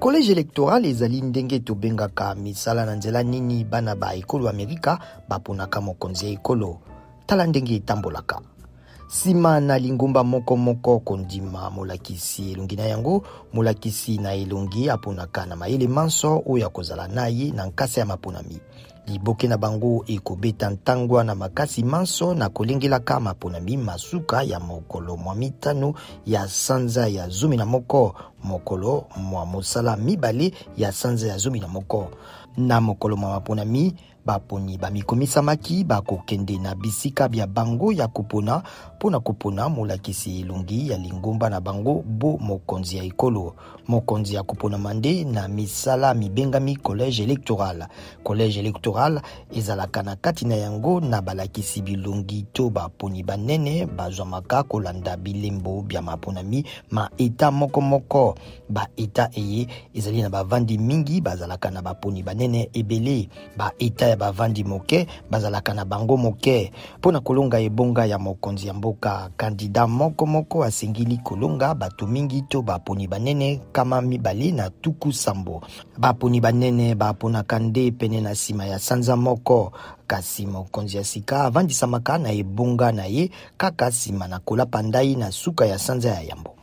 Collège electoral ezali ndenge tobengaka misala na nzela nini bana ba ekolo Amerika baponaka mokonzi ya ekolo. Tala ndenge etambolaka. Sima na lingomba moko moko kondima molakisi elongi na yango, molakisi na elongi aponaka na mayele manso oyo akozala na ye na nkasa ya maponami. Liboke na bango ekobeta ntangwa na makasi manso na kolengelaka maponami ma suka ya mokolo mwa mitano ya sanza ya 11, mokolo mwa mosala mibale ya sanza ya 11. Na mokolo mwa maponami, Baponi bamikomisamaki bakokende na bisika bya bango ya kopona mpo na kopona molakisi elongi ya lingomba na bango bo mokonzi ya ekolo. Mokonzi akoponama nde na misala mibengami collège electoral. Collège electoral ezalaka na kati na yango na balakisi bilongi to baponi banene bazwamaka kolanda bilembo bya maponami ma Etat moko moko. Ba Etats eye ezali na bavandi mingi bazalaka na baponi banene ebele. Ba Etats ya bavandi moke bazalaka na bango moke. Mpo na kolonga ebonga ya mokonzi ya mboka, kandida moko moko asengeli kolonga bato mingi to baponi banene 270. Baponi banene baponaka nde pene na nsima ya sanza moko, kasi mokonzi ya sika avandisamaka na ebonga na ye kaka nsima na kolapa ndai na suka ya sanza ya yambo.